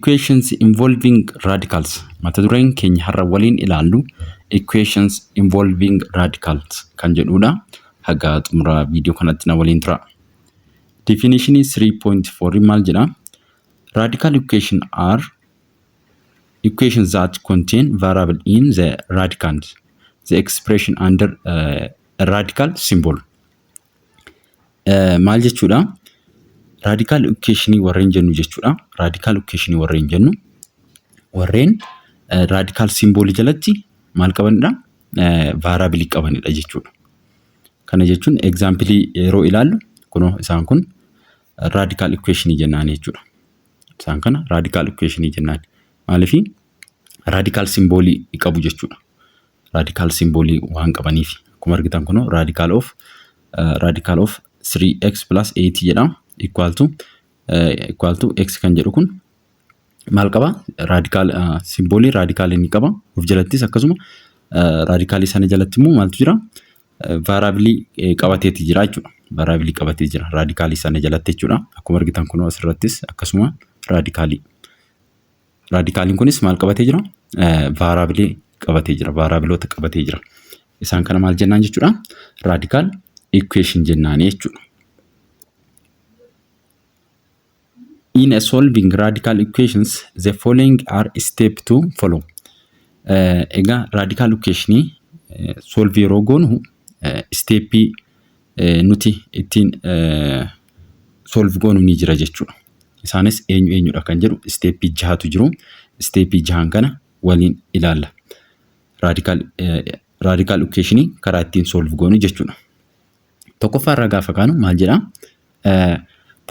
Equations involving radicals. Mata dureen keenya har'a waliin ilaallu equations involving radicals kan jedhudha. Haga xumura viidiyoo kanatti na waliin tura. Definition 3.4 maal jedha? Radical equation are equations that contain variable in the radicand, the expression under a radical symbol. Maal jechuudha? Radical equationii warreen jennu jechuudha. Radical equationii warreen jennu warreen radical symbolii jalatti maal qabanidha? Variableii qabanidha jechuudha. Kana jechuun example yeroo ilaallu, kunoo isaan kun radical equationii jennaan jechuudha. Isaan kana radical equationii jennaan. Maaliifii? Radical symbolii qabu jechuudha. Radical symbolii waan qabaniif, akkuma argitan kunoo radical of 3x plus 8 jedha, equal to x kan jedhu kun maal qaba? Radical symbolii radical inni qaba. Of jalattis akkasuma radicalii sana jalatti immoo maaltu jira? Variableii qabateeti jira jechuudha. Variableii qabatee jira radicalii sana jalatti jechuudha. Akkuma argitan kunoo asirrattis akkasuma radicalii. Radicaliin kunis maal qabatee jira? Variableii qabatee jira. Variableoota qabatee jira. Isaan kana maal jennaan jechuudha? Radical equation jennaani jechuudha. In a solving radical equations, the following are step to follow. Egaa radical equationii solve yeroo goonu stepii nuti ittiin solve goonu ni jira jechuudha. Isaanis eenyu eenyudha kan jedhu, stepii jahatu jiru. Stepii jahan kana waliin ilaalla. Radical equationii karaa ittiin solve goonu jechuudha. Tokkoffaa irraa gaafa kaanu maal jedhaa?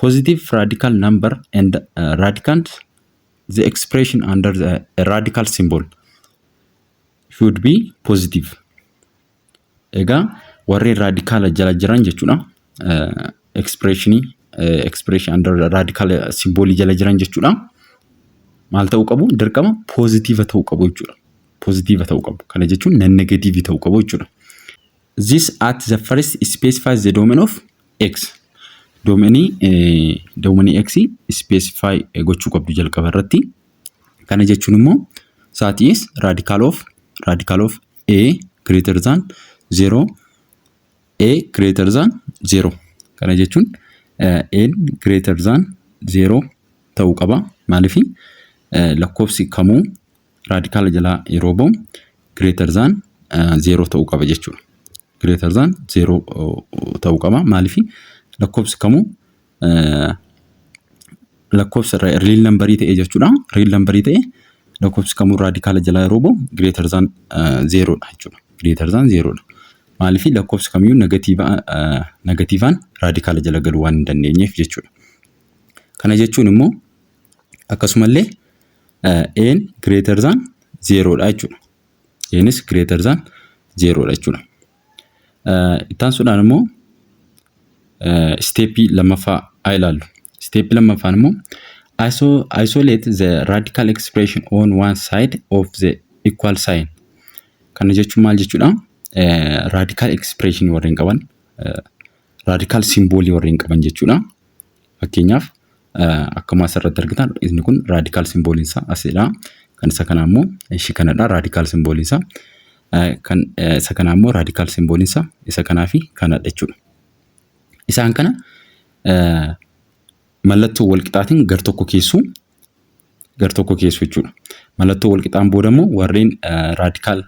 Positive radical number and radicand, the expression under the radical symbol should be positive. Egaa warreen radicala jala jiran jechuudha. Expressionii expression under radical symbolii jala jiran jechuudha. Maal ta'uu qabu? Dirqama positive ta'uu qabu jechuudha. Positive ta'uu qabu. Kana jechuun non negative ta'uu qabu jechuudha. This at the first specifies the domain of x. Domainii x specify gochuu qabdu jalqaba irratti. Kana jechuun immoo that is radical of a greater than 0, a greater than 0. Kana jechuun a greater than 0 ta'uu qaba. Maaliif? Lakkoofsi kamuu radicala jalaa yeroo ba'u greater than 0 ta'uu qaba jechuudha. Greater than 0 ta'uu qaba. Maaliif? Lakkoofsi kamuu lakkoofsa real numberii ta'e jechuudha. Real numberii ta'e lakkoofsi kamuu radicala jalaa yeroo ba'u greater than 0dha jechuudha. Greater than 0dha. Maaliif? Lakkoofsi kamiyyuu negativeaan radicala jala galuu waan hin dandeenyeef jechuudha. Kana jechuun immoo akkasumallee a'n greater than 0dha jechuudha. A'nis greater than 0dha jechuudha. Itti aansuudhaan immoo stepii lammaffaa haa ilaallu. Stepii lammaffaan immoo isolate the radical expression on one side of the equal sign. Kana jechuun maal jechuudha? Radical expression warreen qaban, radical symbolii warreen qaban jechuudha. Fakkeenyaaf, akkuma asirratti argitan inni kun radical symboliin isaa asidha. Kan isa kanaa immoo ishii kanadha radical symboliin isaa. Kan isa kanaa immoo radical symboliin isaa isa kanaa fi kanadha jechuudha. Isaan kana mallattoo walqixaatiin gar tokko keessu jechuudha. Mallattoo walqixaan booda immoo warreen radical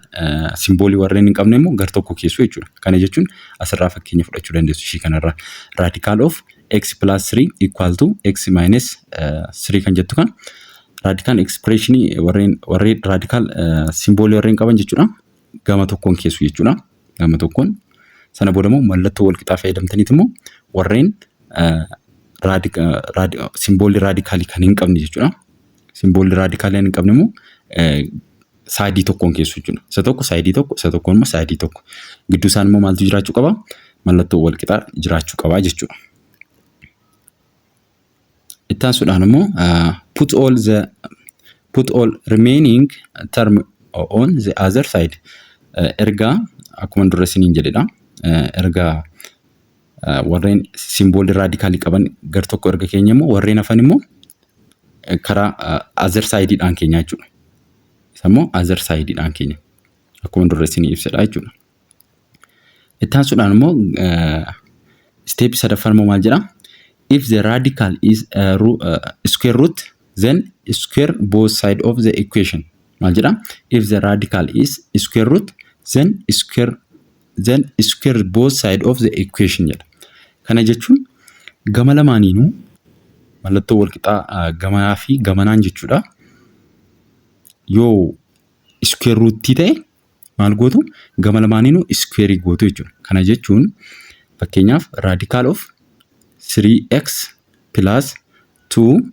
symbolii warreen hin qabne immoo gar tokko keessu jechuudha. Kana jechuun asirraa fakkeenya fudhachuu dandeessu ishii kanarraa. Radical of x plus 3 equal to x minus 3 kan jettu kan radical expressionii warreen radical symbolii warreen qaban jechuudha. Gama tokkoon keessu jechuudha. Gama tokkoon sana booda immoo mallattoo walqixaa fayyadamtaniit immoo warreen symbolii radicalii kan hin qabne jechuudha. Symbolii radicalii kan hin qabne immoo sideii tokkoon keessu jechuudha. Isa tokko sideii tokko, isa tokkoon immoo sideii tokko. Gidduu isaan immoo maaltu jiraachuu qaba? Mallattoo walqixaa jiraachuu qaba jechuudha. Itti aansuudhaan immoo put all remaining term on the other side. Ergaa akkuma dura isiniin jedhedha. Ergaa warreen symbolii radicalii qaban gar tokko erga keenya immoo warreen hafan immoo Karaa other sideidhaan keenya jechuudha. Isa immoo other sideidhaan keenya. Akkuma dura isinii ibsedha jechuudha. Itti aansuudhaan immoo step sadaffaan immoo maal jedhaa? If the radical is a square root, then square both side of the equation. Maal jedhaa? If the radical is square root, then square both side of the equation jedha. Kana jechuun gama lamaaniinuu mallattoo walqixaa gamanaa fi gamanaan jechuudha. Yoo square rootii ta'e maal gootu? Gama lamaaniinuu square gootu jechuudha. Kana jechuun fakkeenyaaf radical of 3x plus 2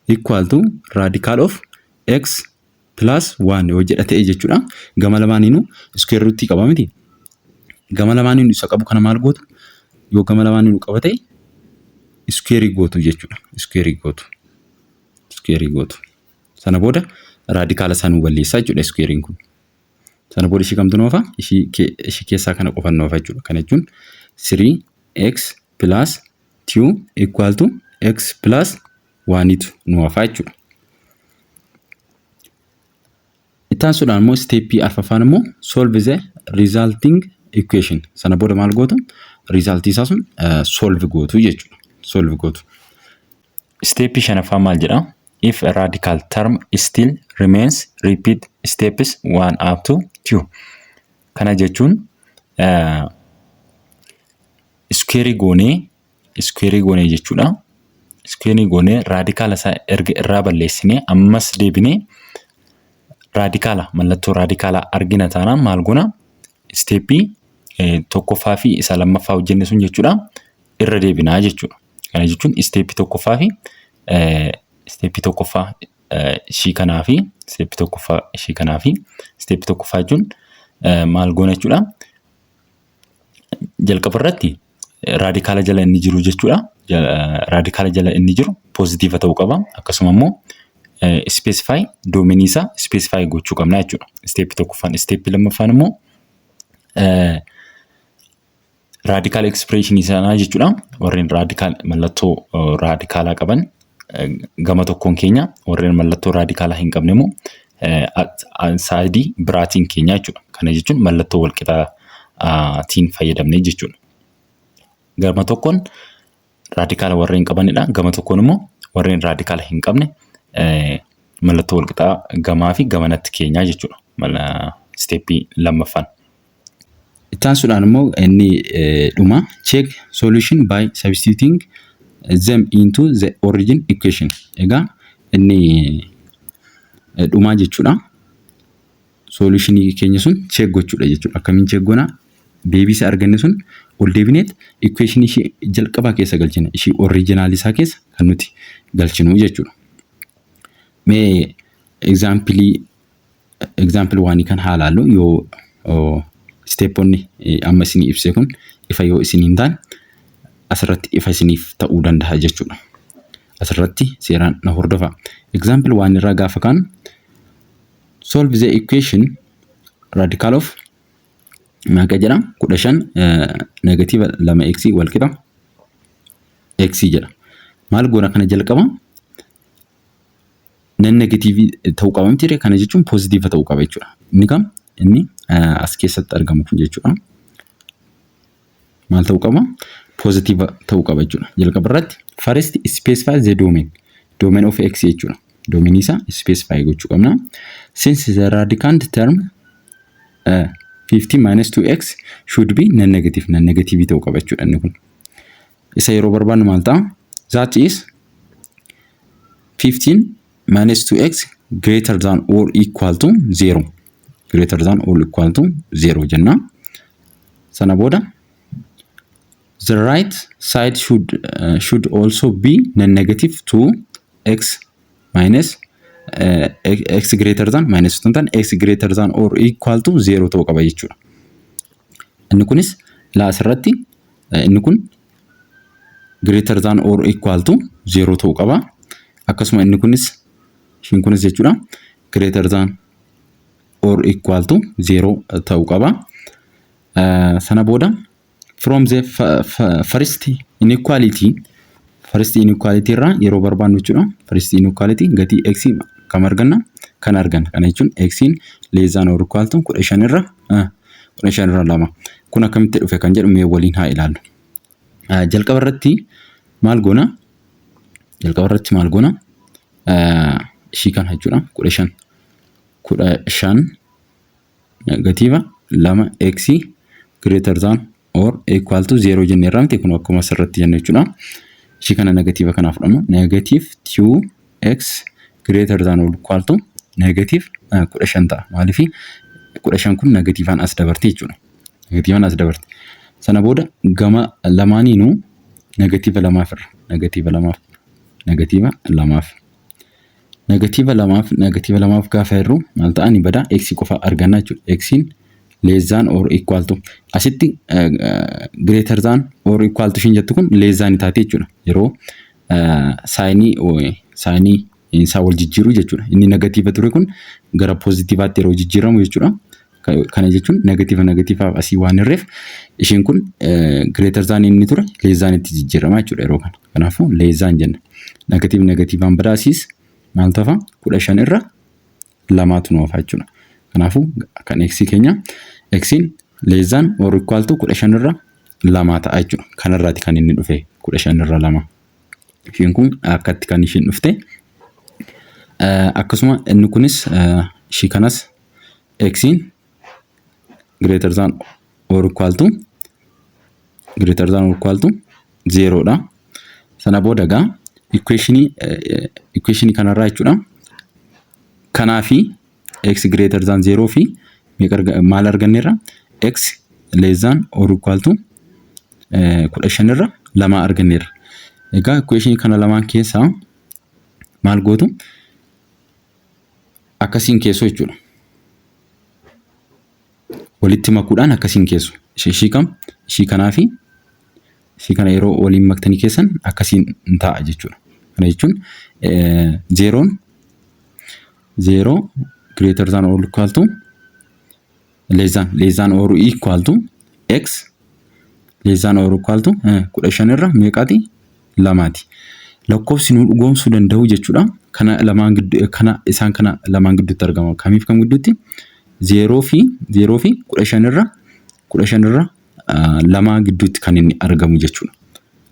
equal to radical of x plus 1 yoo jedha ta'e jechuudha. Gama lamaaniinuu square rootii qaba miti. Gama lamaaniinuu isa qabu kana maal gootu? Yoo gama lamaaniinuu qaba ta'e square gootu jechuudha. Square gootu. Square gootu. Sana booda radicala isaa nuu balleessaa jechuudha squarein kun. Sana booda ishii kamtu noofa? Ishii keessaa kana qofa noofa jechuudha. Kana jechuun 3x plus 2 equal to x plus 1tu nu hafaa jechuudha. Itti aansuudhaan immoo stepii arfaffaan immoo solve the resulting equation. Sana booda maal gootu? Resultii isaa sun solve gootu jechuudha. Solve gootu. Stepii shanaffaan maal jedhaa? If a radical term still remains, repeat steps 1 up to 2. Kana jechuun square goonee jechuudha. Square goonee radicala isaa erga irraa balleessinee ammas deebinee radicala, mallattoo radicalaa argina taanaan maal goona? Stepii tokkoffaa fi isa lammaffaa hojjenne sun jechuudha irra deebinaa jechuudha. Kana jechuun stepii tokkoffaa fi stepii tokkoffaa ishii kanaa fi stepii tokkoffaa ishii kanaa fi stepii tokkoffaa jechuun maal goona jechuudha. Jalqaba irratti radicala jala inni jiru jechuudha. Radicala jala inni jiru positive ta'uu qaba. Akkasuma immoo specify domainii isaa specify gochuu qabna jechuudha. Stepii tokkoffaan. Stepii lammaffaan immoo radical expressionii sanaa jechuudha. Warreen radical, mallattoo radicalaa qaban gama tokkoon keenya, warreen mallattoo radicalaa hin qabne immoo sideii biraatiin keenya jechuudha. Kana jechuun mallattoo walqixaatiin fayyadamnee jechuudha. Gama tokkoon radicala warreen qabanidha. Gama tokkoon immoo warreen radicala hin qabne mallattoo walqixaa gamaa fi gamanatti keenyaa jechuudha. Stepii lammaffaan. Itti aansuudhaan immoo inni dhuma check solution by substituting them into the origin equation. Egaa inni dhumaa jechuudha. Solutionii keenya sun check gochuudha jechuudha. Akkamiin check goona? Deebii isa arganne sun ol deebineet equation ishee jalqabaa keessa galchina. Ishii original isaa keessa kan nuti galchinu jechuudha. Mee example waanii kan haa ilaallu. Yoo steponni amma isinii ibse kun ifa yoo isin hin taane, asirratti ifa isiniif ta'uu danda'a jechuudha. Asirratti seeraan na hordofa. Example waan irraa gaafa kaanu, solve the equation radical of meeqa jedha? 15 negative 2 x wal qixa x jedha. Maal goona? Kana jalqaba non negative ta'uu qaba miti? Kana jechuun positive ta'uu qaba jechuudha. Inni kam? Inni as keessatti argamu kun jechuudha. Maal ta'uu qaba? Positive ta'uu qaba jechuudha. Jalqaba irratti first specify the domain. Domain of x jechuudha. Domain isaa specify gochuu qabna. Since the radicand term 15 minus 2x should be non negative, non negative ta'uu qaba jechuudha inni kun. Isa yeroo barbaannu maal ta'a? That is 15 minus 2x greater than or equal to 0. Greater than or equal to 0 jenna. Sana booda the right side should also be non-negative to x minus x greater than minus tan x greater than or equal to 0 ta'uu qaba jechuudha. Inni kunis laa asirratti inni kun greater than or equal to 0 ta'uu qaba. Akkasuma inni kunis, ishiin kunis jechuudha, greater than or equal to 0 ta'uu qaba. Sana booda from the first inequality First inequality irraa yeroo barbaannu jechuudha. First inequality gatii x kam arganna? Kan arganna. Kana jechuun x less than or equal to 15 irra 2. Kun akkamitti dhufe kan jedhu mee waliin haa ilaallu. Jalqaba irratti maal goona? Jalqaba irratti maal goona? Ishii kana jechuudha. 15. 15 negative 2 x greater than or equal to 0 jennee irraa miti, kun akkuma asirratti jennu jechuudha. Ishii kana negative kanaaf fudhannu, negative 2x greater than or equal to negative 15 ta'a. Maaliif? 15 kun negatiivaan as dabarte jechuudha. Negatiivaan as dabarte. Sana booda gama lamaaniinuu negative 2f irra negative 2f negative 2f negative 2f negative 2f gaafa hirru maal ta'a? Ni bada, x qofa arganna jechuudha. X'n less than or equal to, asitti greater than or equal to ishiin jettu kun less than taate jechuudha. Yeroo signii isaa wal jijjiiru jechuudha. Inni negative ture kun gara poozitiivaatti yeroo jijjiiramu jechuudha. Kana jechuun negative negatiivaaf asii waan hirreef, ishiin kun greater than inni ture less than itti jijjiirama jechuudha yeroo kana. Kanaafuu less than jenna. Negative negatiivaan badaasiis maal tafa? 15 irra 2tu nu hafa jechuudha. Kanaafuu kan x keenya x'n less than or equal to 15 irra 2 ta'a jechuudha. Kanarraati kan inni dhufe 15 irra 2. Ishiin kun akkatti kan ishiin dhufte. Akkasuma inni kunis ishii kanas x'n greater than or equal to greater than or equal to 0 dha. Sana booda egaa equationii kanarraa jechuudha. Kanaa fi x greater than 0 fi maal arganneerra? X less than or equal to 15 irra 2 arganneerra. Egaa equationii kana lamaan keessaa maal gootu? Akkasiin keessoo jechuudha. Walitti makuudhaan akkasiin keessu. Ishii kam? Ishii kanaa fi ishii kana yeroo waliin maktanii keessan akkasiin ta'a jechuudha. Kana jechuun zeeroon zero greater than or equal to less than or equal to x less than or equal to 15 irra meeqaati? 2ti. Lakkoofsi nu dhugoomsuu danda'u jechuudha. Kana lamaan gidduu, kana isaan kana lamaan gidduutti argama. Kamiif kam gidduutti? Zeeroo fi 15 irra 2 gidduutti kan inni argamu jechuudha.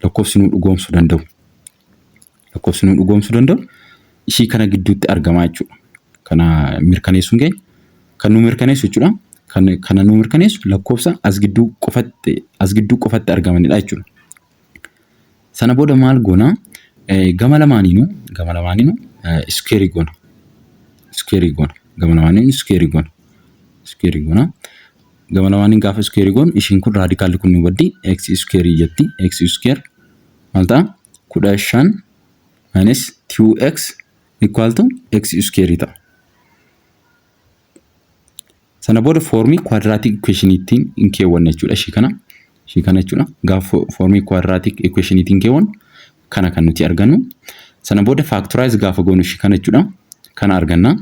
Lakkoofsi nu dhugoomsuu danda'u. Lakkoofsi nu dhugoomsuu danda'u ishii kana gidduutti argama jechuudha. Kana mirkaneessuun keenya kan nu mirkaneessu jechuudha. Kan kana nu mirkaneessu lakkoofsa as gidduu qofatti argamanidha jechuudha. Sana booda maal goona? Gama lamaaniinuu square goona. Square goona. Gama lamaaniinuu square goona. Square goona. Gama lamaaniin gaafa square goonu, ishiin kun radicalli kun nu baddi, x square jetti. X square maal ta'a? 15 minus 2x equal to x square ta'a. Sana booda formii quadratic equationiitiin hin keewwanna jechuudha ishii kana. Ishii kana jechuudha. Gaafa formii quadratic equationiitiin keewwannu kana kan nuti argannu. Sana booda factorize gaafa goonu ishii kana jechuudha. Kana arganna.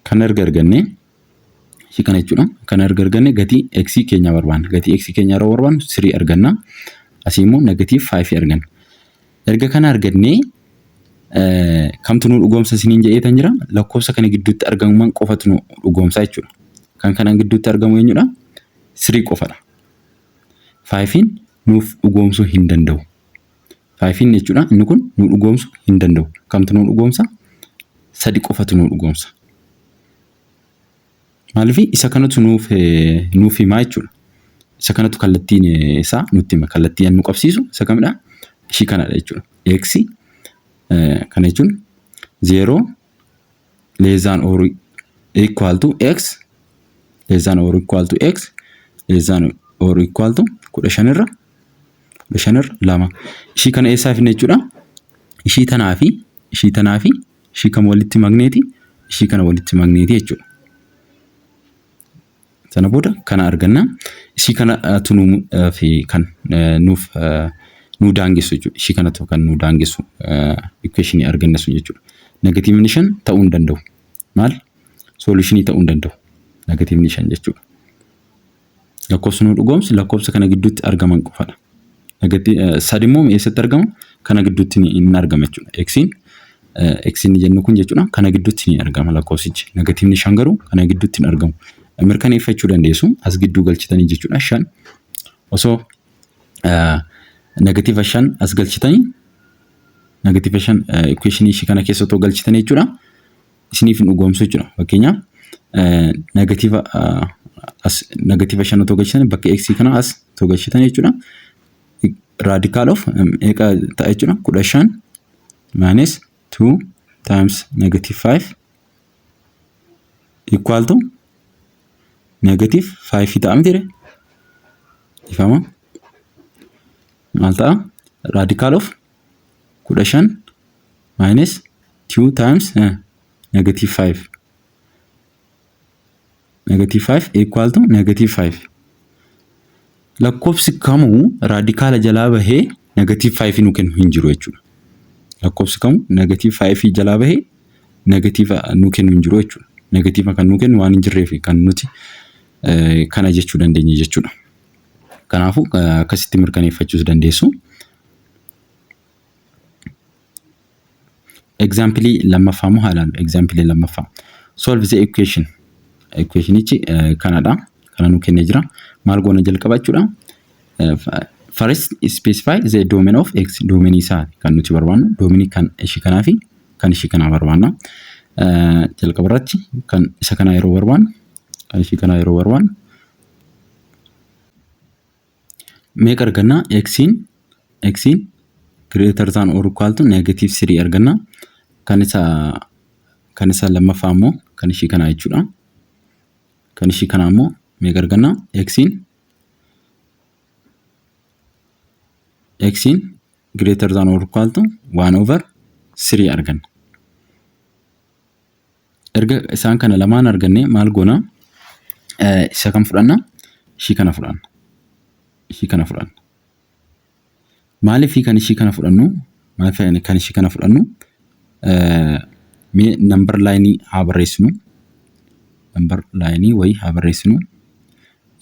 Kana erga arganne, ishii kana jechuudha. Kana erga arganne gatii x keenya barbaanna. Gatii x keenya yeroo barbaannu 3 arganna. Asii immoo negative 5 arganna. Erga kana argannee kamtu nu dhugoomsa isiniin jedheetan jira. Lakkoofsa kana gidduutti argamuman qofatu nu dhugoomsa jechuudha. Kan kana gidduutti argamu eenyudha? 3 qofadha. Fiveiin nuuf dhugoomsuu hin danda'u. Fiveiin jechuudha, inni kun nu dhugoomsuu hin danda'u. Kamtu nu dhugoomsa? 3 qofatu nu dhugoomsa. Maaliif? Isa kanatu nuuf himaa jechuudha. Isa kanatu kallattiin isaa nutti hima. Kallattiin nu qabsiisu isa kamidha? Ishii kanadha jechuudha. X kana jechuun 0 less than or equal to x less than or equal to x less than or equal to 15 irra 2. Ishii kana eessaa finne jechuudha? Ishii tanaa fi ishii kam walitti magneeti? Ishii kana walitti magneeti jechuudha. Sana booda kana arganna. Ishii kanatu fi kan nuuf nu daangessu jechuudha. Ishii kanatu kan nu daangessu equationii arganne sun jechuudha. Negativeni 5 ta'uu hin danda'u. Maal? Solutionii ta'uu hin danda'u. Negativeni 5 jechuudha. Lakkoofsi nu dhugoomsu lakkoofsa kana gidduutti argaman qofadha. Sadi immoo eessatti argama? Kana gidduutti ni argama jechuudha. Xiin xiin jennu kun jechuudha kana gidduutti ni argama lakkoofsichi. Negatiivni 5 garuu kana gidduutti hin argamu. Mirkaneeffachuu dandeessu as gidduu galchitanii jechuudha 5. Osoo negatiiva 5 as galchitanii, negatiiva 5 equation ishii kana keessa otoo galchitanii jechuudha, isiniif hin dhugoomsu jechuudha. Fakkeenyaaf negatiiva as negatiiva 5 otoo galchitanii, bakka x kana as otoo galchitanii jechuudha. Radical of meeqa ta'a jechuudha? 15 minus 2 times negative 5 equal to negative 5 ta'a miti? Ifama. Maal ta'a? Radical of 15 minus 2 times negative 5, negative 5 equal to negative 5. Lakkoofsi kamuu raadikaala jalaa bahee negative 5 nu kennu hin jiru jechuudha. Lakkoofsi kamuu negative 5 jalaa bahee negative nu kennu hin jiru jechuudha. Negative kan nu kennu waan hin jirreef kan nuti kana jechuu dandeenya jechuudha. Kanaafuu akkasitti mirkaneeffachuus dandeessu. Example lammaffaa immoo haa ilaallu. Example lammaffaa. Solve the equation. Equationichi kanadha. Kana nu kennee jira. Maal goona jalqaba jechuudha? First specify the domain of x. Domainii isaa kan nuti barbaannu. Domainii kan ishii kanaa fi kan ishii kanaa barbaanna. Jalqaba irratti kan isa kanaa yeroo barbaannu, kan ishii kanaa yeroo barbaannu meeqa arganna? Xiin greater than or equal to negative 3 arganna. Kan isa lammaffaa immoo kan ishii kanaa jechuudha. Kan ishii kanaa immoo meeqa arganna? Xiin greater than or equal to 1 over 3 arganna. Erga isaan kana lamaan arganne maal goona? Isa kam fudhanna? Ishii kana fudhanna. Ishii kana fudhanna. Maaliif kan ishii kana fudhannu? Maaliif kan ishii kana fudhannu? Mee number line haa barreessinu. Number line wayii haa barreessinu.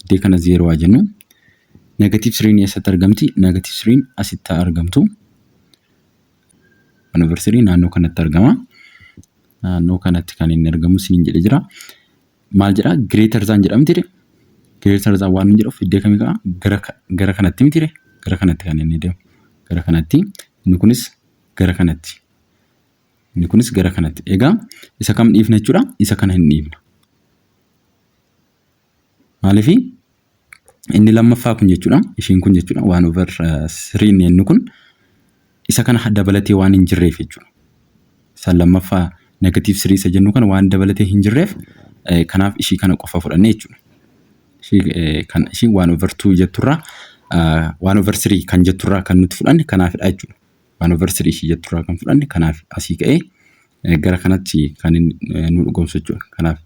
Iddoo kana 0 haa jennu. Negative 3 eessatti argamti? Negative 3 asitti haa argamtu. 1 over 3 naannoo kanatti argama. Naannoo kanatti kan inni argamu isiniin jedhee jira. Maal jedhaa? Greater than jedhamti. Greater than waan inni jedhuuf iddoo kamii ka'a? Gara kanatti miti? Gara kanatti kan inni deemu. Gara kanatti. Inni kunis gara kanatti. Inni kunis gara kanatti. Egaa isa kam dhiifna jechuudha? Isa kana hin dhiifna. Maaliifi inni lammaffaa kun jechuudha. Ishiin kun jechuudha. 1 over 3 inni kun isa kana dabalatee waan hin jirreef jechuudha. Isa lammaffaa negative 3 isa jennu kana waan dabalatee hin jirreef, kanaaf ishii kana qofa fudhanne jechuudha. Ishii kan ishii 1 over 2 jetturraa, 1 over 3 kan jetturraa kan nuti fudhanne kanaafidha jechuudha. 1 over 3 ishii jetturraa kan fudhanne kanaaf asii ka'ee gara kanatti kan inni nu dhugoomsu jechuudha. Kanaaf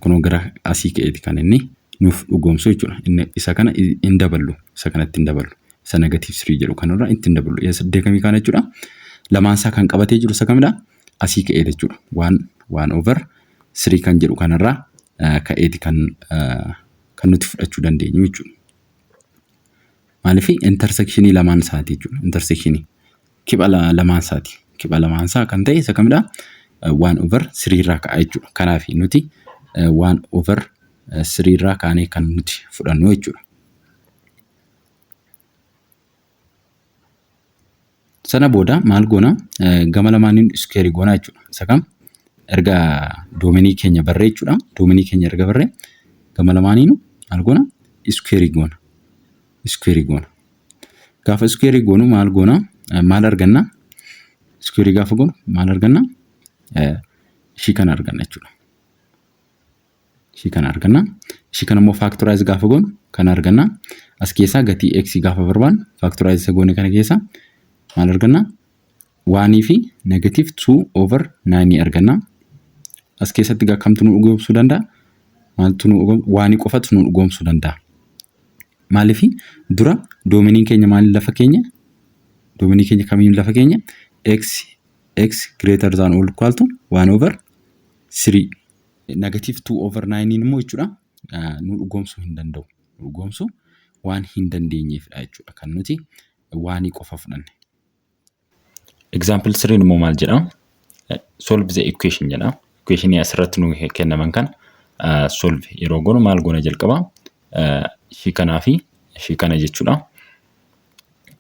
kunoo gara asii ka'eeti kan inni nuuf dhugoomsu jechuudha. Inni isa kana hin daballu. Isa kanatti hin daballu. Isa negative 3 jedhu kanarra itti hin daballu. Iddoo kamii kana jechuudha? Lamaan isaa kan qabatee jiru isa kamidha? Asii ka'ee jechuudha. 1 over 3 kan jedhu kanarraa ka'eeti kan nuti fudhachuu dandeenyu jechuudha. Maaliif intersectionii lamaan isaati jechuudha. Intersectionii kipha lamaan isaati. Kipha lamaan isaa kan ta'e isa kamidha? 1 over 3 irraa ka'a jechuudha. Kanaaf nuti 1 over 3 irraa kaanee kan nuti fudhannu jechuudha. Sana booda maal goona? Gama lamaaniin square goona jechuudha. Isa kam? Erga domainii keenya barree jechuudha. Domainii keenya erga barree gama lamaaniinu maal goona? Square goona. Square goona. Gaafa square goonu maal goona? Maal arganna? Square gaafa goonu maal arganna? Ishii kana arganna jechuudha. Ishii kana arganna. Ishii kana immoo factorize gaafa goonu kana arganna. As keessaa gatii x gaafa barbaannu, factorize isa goone kana keessaa maal arganna? Oneii fi negative 2 over 9 arganna. As keessatti egaa kamtu nu dhugoomsuu danda'a? Maaltu nu oneii qofatu nu dhugoomsuu danda'a. Maaliif dura domainiin keenya maaliin lafa keenya? Domainii keenya kamiin lafa keenya? X greater than or equal to 1 over 3. Negative 2 over 9 immoo jechuudha nu dhugoomsuu hin danda'u. Nu dhugoomsuu waan hin dandeenyeefidha jechuudha kan nuti oneii qofa fudhanne. Example 3 immoo maal jedha? Solve the equation jedha. Equationii asirratti nu kennaman kana solve yeroo goonu maal goona jalqaba? Ishii kanaa fi ishii kana jechuudha.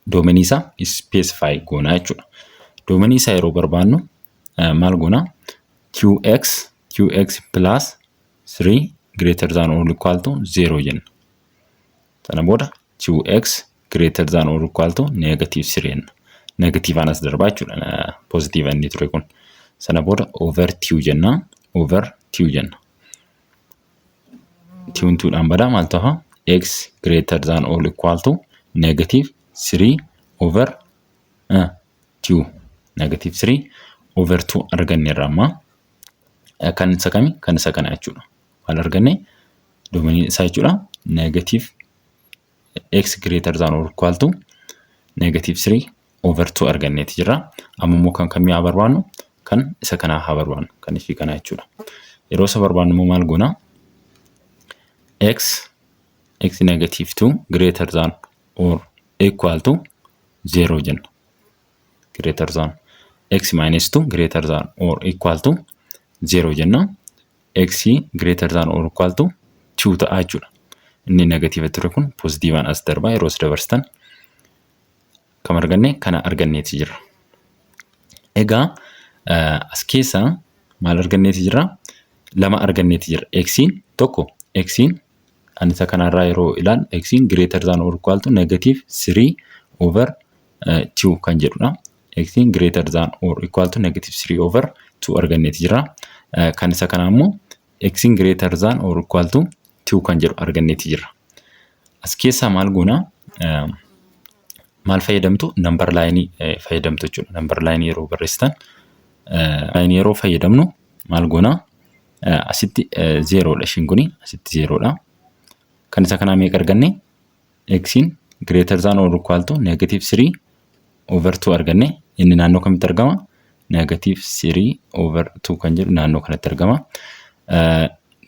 Domainii isaa specify goona jechuudha. Domainii isaa yeroo barbaannu maal goona? 2x plus 3 greater than or equal to 0 jenna. Sana booda 2x greater than or equal to negative 3 jenna. Negatiivaan as darbaa jechuudha. Poozitiiva inni ture kun. Sana booda over 2 jenna. Over 2 jenna. Twon twodhaan badaa, maal ta'a? X greater than or equal to negative 3 over 2, negative 3 over 2 arganneerra amma. Kan isa kami? Kan isa kana jechuudha. Maal arganne? Domainii isaa jechuudha. Negative x greater than or equal to negative 3 over 2 arganneeti jirra. Amma immoo kan kamii haa barbaannu? Kan isa kanaa haa barbaannu. Kan ishii kanaa jechuudha. Yeroo isa barbaannu immoo maal goona? X negative 2 greater than or equal to 0 jenna. Greater than x minus 2 greater than or equal to 0 jenna. X greater than or equal to 2 ta'a jechuudha. Inni negatiiva ture kun poozitiivaan as darbaa. Yeroo as dabarsitan kam arganne? Kana arganneeti jirra. Egaa as keessaa maal arganneeti jirra? Lama arganneeti jirra. Xiin tokko, xiin ani isa kanarraa yeroo ilaalu, xiin greater than or equal to negative 3 over 2 kan jedhudha. Xiin greater than or equal to negative 3 over 2 arganneeti jira. Kan isa kanaa immoo xiin greater than or equal to 2 kan jedhu arganneeti jira. As keessaa maal goonaa? Maal fayyadamtu? Number lineii fayyadamtu jechuudha. Number lineii yeroo barreessitan, lineii yeroo fayyadamnu maal goonaa? Asitti zeeroodha, ishiin kuni asitti zeeroodha. Kan isa kanaa meeqa arganne? Xiin greater than or equal to negative 3 over 2 arganne. Inni naannoo kamitti argama? Negative 3 over 2 kan jedhu naannoo kanatti argama.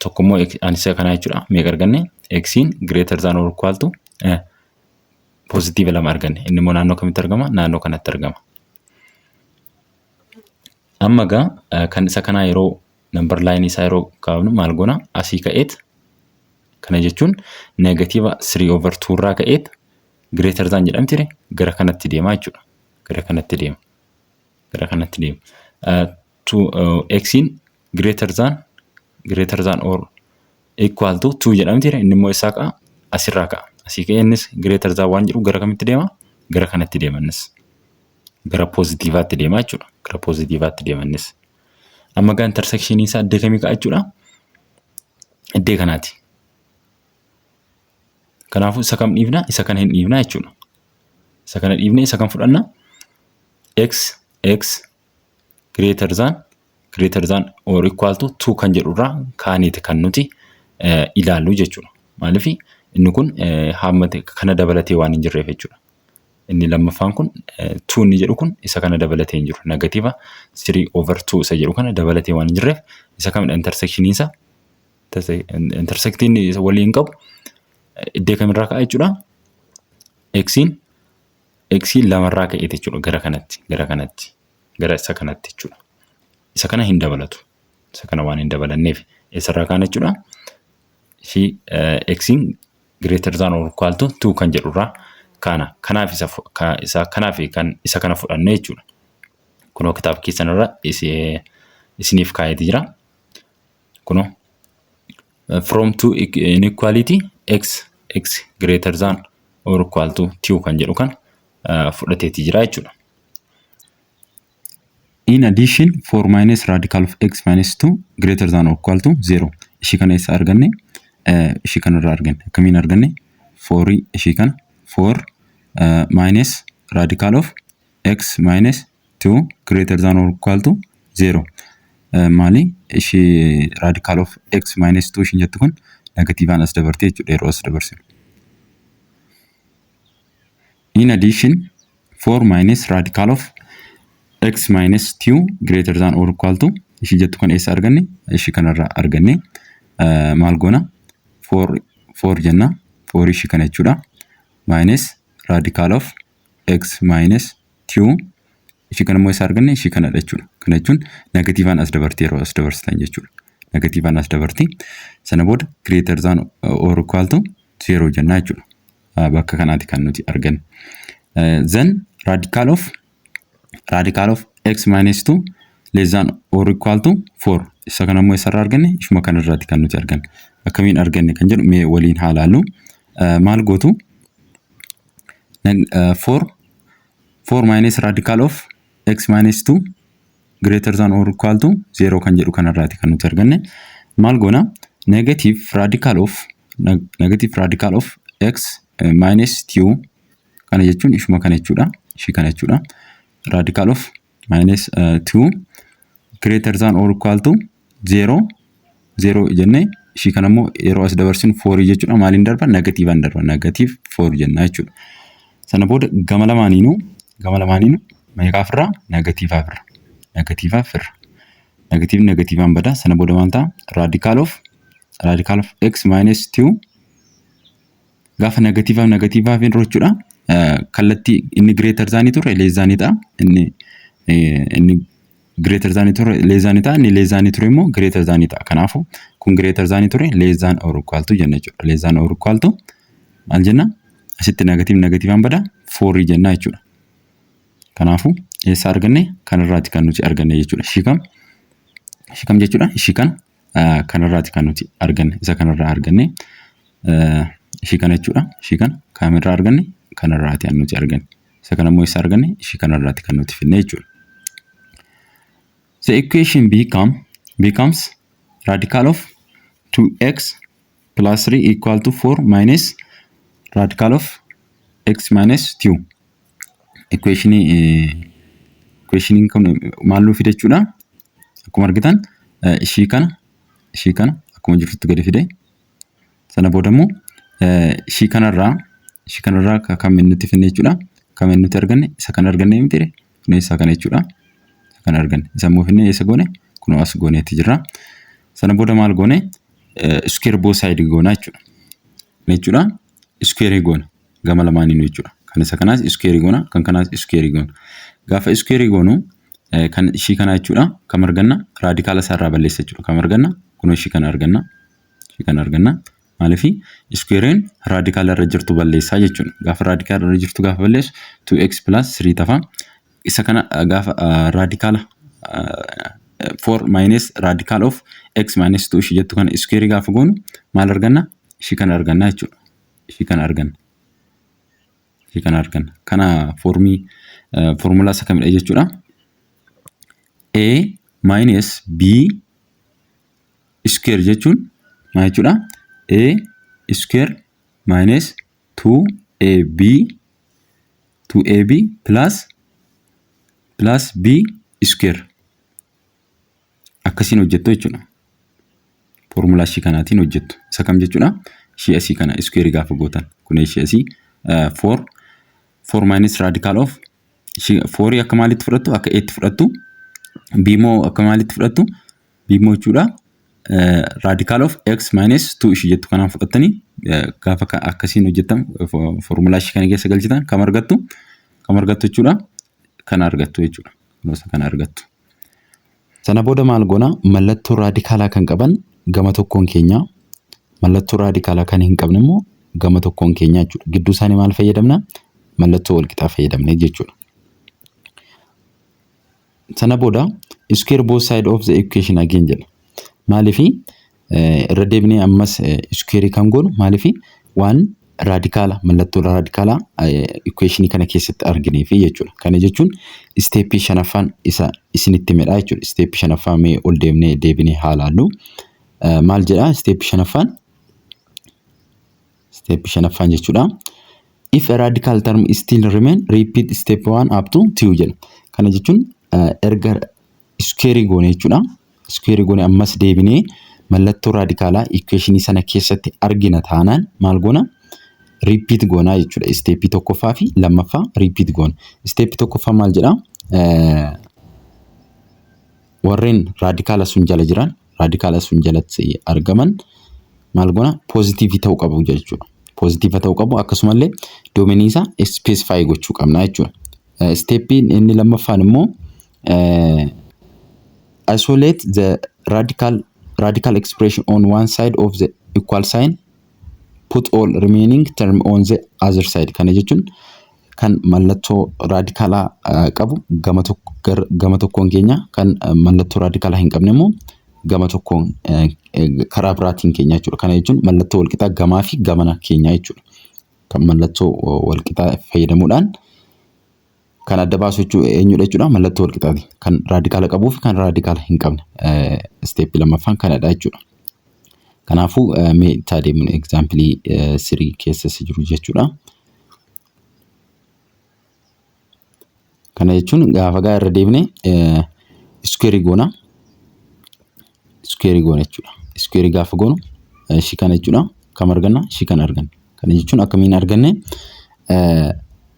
Tokkommoo isa kanaa jechuudha. Meeqa arganne? Xiin greater than or equal to positive 2 arganne. Inni immoo naannoo kamitti argama? Naannoo kanatti argama. Amma egaa kan isa kanaa yeroo number lineii isaa yeroo kaafnu maal goona? Asii ka'eet, kana jechuun negative 3 over 2 irraa ka'eet, greater than jedhamti, gara kanatti deema jechuudha. Gara kanatti deema. Gara kanatti deema. Xiin greater than or equal to 2 jedhamti, inni immoo isaa ka'a? Asirraa ka'a. Asii ka'ee innis greater than waan jedhu gara kamitti deema? Gara kanatti deema innis. Gara poozitiivaatti deema jechuudha. Gara poozitiivaatti deema innis. Amma gaa intersectionii isaa iddoo kamii ka'a jechuudha? Iddoo kanaati. Kanaafuu isa kam dhiifna? Isa kana hin dhiifna jechuudha. Isa kana dhiifnee isa kam fudhanna? X greater than or equal to 2 kan jedhurraa kaaniiti kan nuti ilaallu jechuudha. Maaliif? Inni kun hammate kana dabalatee waan hin jirreef jechuudha. Inni lammaffaan kun 2 inni jedhu kun isa kana dabalatee hin jiru. Negative 3 over 2 isa jedhu kana dabalatee waan hin jirreef, isa kamidha intersectionii isaa? Intersectiin waliin qabu iddoo kamirraa ka'a jechuudha? Xiin lamarraa ka'eeti jechuudha, gara kanatti gara isa kanatti jechuudha. Isa kana hin dabalatu. Isa kana waan hin dabalanneef eessarraa kaana jechuudha? Ishii xiin greater than or equal to 2 kan jedhurraa kaana. Kanaaf isa kanaaf kan isa kana fudhanne jechuudha. Kunoo kitaaba keessan irra isiniif kaa'eeti jira. Kunoo from two inequality x greater than or equal to 2 kan jedhu kan fudhateeti jira jechuudha. In addition, 4 minus radical of x minus 2 greater than or equal to 0. Ishii kana eessa arganne? Ishii kanarraa arganne. Akkamiin arganne? 4 ishii kana 4 minus radical of x minus 2 greater than or equal to 0. Maali? Ishii radical of x minus 2 ishiin jettu kun negatiivaan as dabartee jechuudha yeroo as dabarsinu. In addition, 4 minus radical of x minus 2 greater than or equal to ishii jettu kan eessa arganne? Ishii kanarraa arganne. Maal goona? 4 4 jenna, 4 ishii kana jechuudha. minus radical of x minus 2. Ishii kana immoo isa arganne ishii kanadha jechuudha. Kana jechuun negatiivaan as dabarti yeroo as dabarsitan jechuudha. Negatiivaan as dabarti. Sana booda greater than or equal to 0 jennaa jechuudha. Bakka kanaati kan nuti arganne. Then radical of x minus 2 less than or equal to 4. Isa kana immoo isarraa arganne? Ishuma kanarraati kan nuti arganne. Akkamiin arganne kan jedhu mee waliin haa ilaallu. Maal gootu? 4 4 minus radical of x minus 2 greater than or equal to 0 kan jedhu kanarraati kan nuti arganne. Maal goona? Negative radical of x minus 2, kana jechuun ishuma kana jechuudha. Ishii kana jechuudha. Radical of minus 2 greater than or equal to 0 0 jennee, ishii kana immoo yeroo as dabarsinu 4 jechuudha. Maaliin darba? Negatiivaan darba. Negative 4 jenna jechuudha. Sana booda gama lamaaniinuu meeqaaf irraa? Negatiivaaf irra. Negatiivaaf irra. Negatiivni negatiivaan bada. Sana booda maal ta'a? Radical of x minus 2 gaafa negatiivaaf negatiivaaf hin jechuudha. Kallattii inni greater than ture less than ta'a. Inni greater than ture less than ta'a. Inni less than ture immoo greater than ta'a. Kanaafuu kun greater than ture less than or equal to jenna jechuudha. Less than or equal to maal jenna? Asitti negative negatiivaan bada, 4 jenna jechuudha. Kanaafuu eessa arganne? Kanarraati kan nuti arganne jechuudha. Ishii kam? Ishii kam jechuudha? Ishii kana kanarraati kan nuti arganne. Isa kanarraa arganne. Ishii kana jechuudha. Ishii kana kamirraa arganne? Kanarraati kan nuti arganne. Isa kana immoo eessa arganne? Ishii kanarraati kan nuti finne jechuudha. The equation becomes radical of 2x plus 3 equal to 4 minus radical of x minus 2. Equationiin kun maal nuu fide jechuudha? Akkuma argitan ishii kana akkuma jirtutti gadi fide. Sana booda immoo ishii kanarraa kan nuti finne jechuudha. Kan nuti arganne isa kana arganne miti? Kun isa kana jechuudha. Isa kana arganne. Isa immoo finne eessa goone? Kunoo as gooneetti jirra. Sana booda maal goone? Square both side goona jechuudha. Jechuudha, square goona gama lamaaniinuu jechuudha. Kan isa kanaas square goona, kan kanaas square goona. Gaafa square goonu kan ishii kana jechuudha. Kam arganna? Raadikaala isaarraa balleessa jechuudha. Kam arganna? Kunoo ishii kana arganna. Ishii kana arganna. Maaliif? Square'n raadikaala irra jirtu balleessaa jechuudha. Gaafa raadikaala irra jirtu gaafa balleessu 2x plus 3 tafa. Isa kana gaafa raadikaala 4 minus radical of x minus 2 ishii jettu kana square gaafa goonu maal arganna? Ishii kana arganna jechuudha. Ishii kana arganna. Ishii kana arganna. Kana foormii foormulaa isa kamidha jechuudha? A minus B square jechuun maal jechuudha? A square minus 2AB 2AB plus B square akkasiin hojjettu jechuudha. Foormulaa ishii kanaatiin hojjettu. Isa kam jechuudha? Ishii asii kana square gaafa gootan. Kun ishii asii 4 4 minus radical of 4 akka maalitti fudhattu? Akka A'tti fudhattu. B immoo akka maalitti fudhattu? B immoo jechuudha radical of x minus 2 ishii jettu kanaan fudhattanii gaafa akkasiin hojjettan, foormulaa ishii kana keessa galchitan kam argattu? Kam argattu jechuudha? Kana argattu jechuudha. Kunuunsa kana argattu. Sana booda maal goona? Mallattoo raadikaalaa kan qaban gama tokkoon keenya, mallattoo raadikaalaa kan hin qabne immoo gama tokkoon keenya jechuudha. Gidduu isaanii maal fayyadamna? Mallattoo walqixaa fayyadamne jechuudha. Sana booda square both side of the equation again jedha. Maaliifi irra deebinee ammas square kan goonu? Maaliifi waan raadikaala, mallattoo raadikaalaa equationii kana keessatti argineefi jechuudha. Kana jechuun steppii shanaffaan isa isinitti himedha jechuudha. Steppii shanaffaa mee ol deemnee deebinee haa laallu. Maal jedhaa steppii shanaffaan? Steppii shanaffaan jechuudha. If a radical term still remain, repeat step 1 up to 2 jedha. Kana jechuun erga square goone jechuudha. Square goone ammas deebinee mallattoo raadikaalaa equationii sana keessatti argina taanaan maal goona? Repeat goonaa jechuudha. Steppii tokkoffaa fi lammaffaa repeat goona. Steppii tokkoffaa maal jedhaa? Warreen raadikaala sun jala jiran, raadikaala sun jalatti argaman maal goona? Poozitiivii ta'uu qabu jechuudha. Positive ta'uu qabu, akkasumallee domainii isaa specify gochuu qabna jechuudha. Steppiin inni lammaffaan immoo isolate the radical expression on one side of the equal sign, put all remaining term on the other side. Kana jechuun kan mallattoo radicalaa qabu gama tokkoon keenya, kan mallattoo radicalaa hin qabne immoo gama tokkoon karaa biraatiin keenya jechuudha. Kana jechuun mallattoo walqixaa gamaa fi gamana keenya jechuudha. Kan mallattoo walqixaa fayyadamuudhaan kan adda baasu jechuu eenyudha jechuudha? Mallattoo walqixaati. Kan radicala qabuu fi kan radicala hin qabne steppii lammaffaan kanadha jechuudha. Kanaafuu mee itti adeemnu, example 3 keessa jiru jechuudha. Kana jechuun gaafa gaa irra deebine square goona. Square goona jechuudha. Square gaafa goonu ishii kana jechuudha. Kam arganna? Ishii kana arganna. Kana jechuun akkamiin arganne?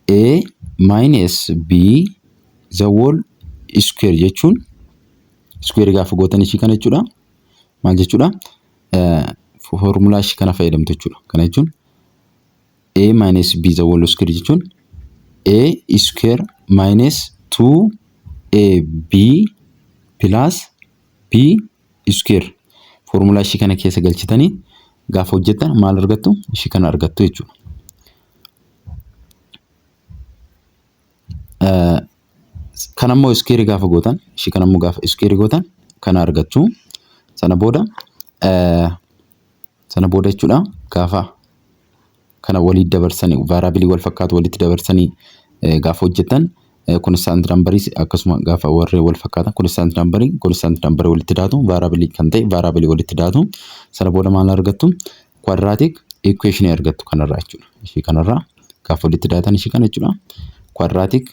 A minus B the whole square jechuun square gaafa gootan ishii kana jechuudha. Maal jechuudha? Foormulaa ishii kana fayyadamtu jechuudha. Kana jechuun A minus B the whole square jechuun A square minus 2AB plus B square. Foormulaa ishii kana keessa galchitanii gaafa hojjettan maal argattu? Ishii kana argattu jechuudha. Kan ammoo square gaafa gootan, ishii kana ammoo gaafa square gootan kana argattu. Sana booda jechuudha, gaafa kana walitti dabarsanii, variable wal fakkaatu walitti dabarsanii gaafa hojjettan, constant numberii akkasuma gaafa warreen wal fakkaatan constant numberii constant numberii walitti daatu, variable kan ta'e variable walitti daatu, sana booda maal argattu? Quadratic equation argattu kanarraa jechuudha. Ishii kanarraa gaafa walitti daatan ishii kana jechuudha. Quadratic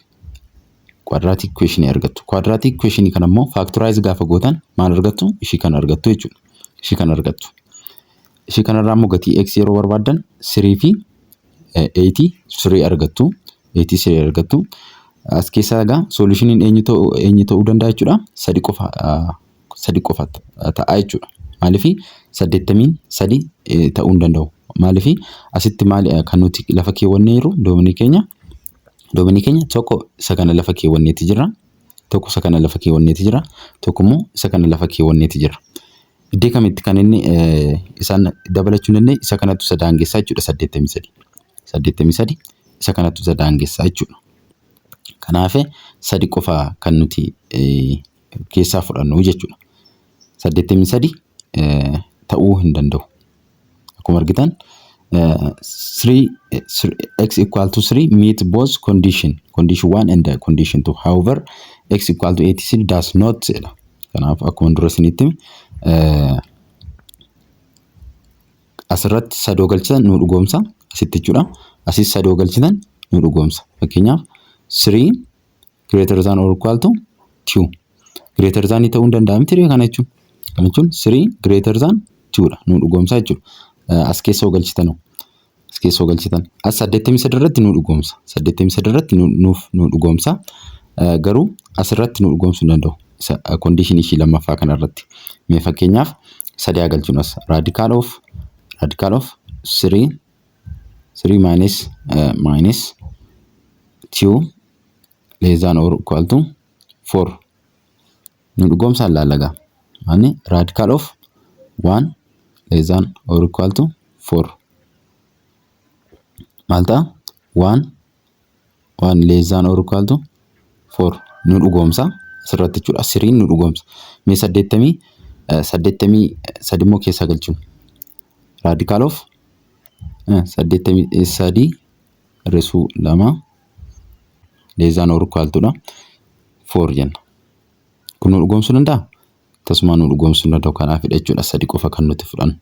equation argattu. Quadratic equation kana immoo factorize gaafa gootan maal argattu? Ishii kana argattu jechuudha. Ishii kana argattu. Ishii kanarraa immoo gatii x yeroo barbaaddan 3 fi 83 argattu. 83 argattu. As keessaa egaa solutioniin eenyu ta'uu danda'a jechuudha? Sadi qofa, sadi qofa ta'a jechuudha. Maaliif? 83 ta'uu hin danda'u. Maaliif? Asitti maali kan nuti lafa keewwannee jiru? Domainii keenya tokko isa kana lafa keewwanneeti jira. Tokko isa kana lafa keewwanneeti jira. Tokko immoo isa kana lafa keewwanneeti jira. Iddoo kamitti kan inni isaan dabalachuu hin dandeenye? Isa kanatu isa daangessaa jechuudha, 83. 83 isa kanatu isa daangessaa jechuudha. Kanaaf sadi qofa kan nuti keessaa fudhannu jechuudha. 83 ta'uu hin danda'u. Akkuma argitan 3 x equal to 3 meet both condition 1 and condition 2. However, x equal to 86 does not jedha. Kanaaf akkuma dura isinitti asirratti sadoo galchitan nu dhugoomsa asitti jechuudha. Asis sadoo galchitan nu dhugoomsa. Fakkeenyaaf 3 greater than or equal to 2. Greater than ta'uu hin danda'a miti kana jechuun. Kana jechuun 3 greater than 2 dha, nu dhugoomsa jechuudha. As keessa galchitan, as keessa galchitan as 83 irratti nu dhugoomsa. 83 irratti nuuf nu dhugoomsa. Garuu asirratti nu dhugoomsuu hin danda'u. Isa condition ishii lammaffaa kanarratti. Mee fakkeenyaaf sadii haa galchinu as. Radical of 3 3 minus 2 less than or equal to 4 nu dhugoomsaan laalagaa. Ani radical of 1 less than or equal to 4 maal ta'a? 1 1 less than or equal to 4 nu dhugoomsa asirratti jechuudha. Threeiin nu dhugoomsa. Mee 83 immoo keessa galchinu. Radical of 83 hir'isuu 2 less than or equal to dha. 4 jenna. Kun nu dhugoomsuu danda'a? Tasuma nu dhugoomsuu hin danda'u. Kanaafidha jechuudha sadi qofa kan nuti fudhannu.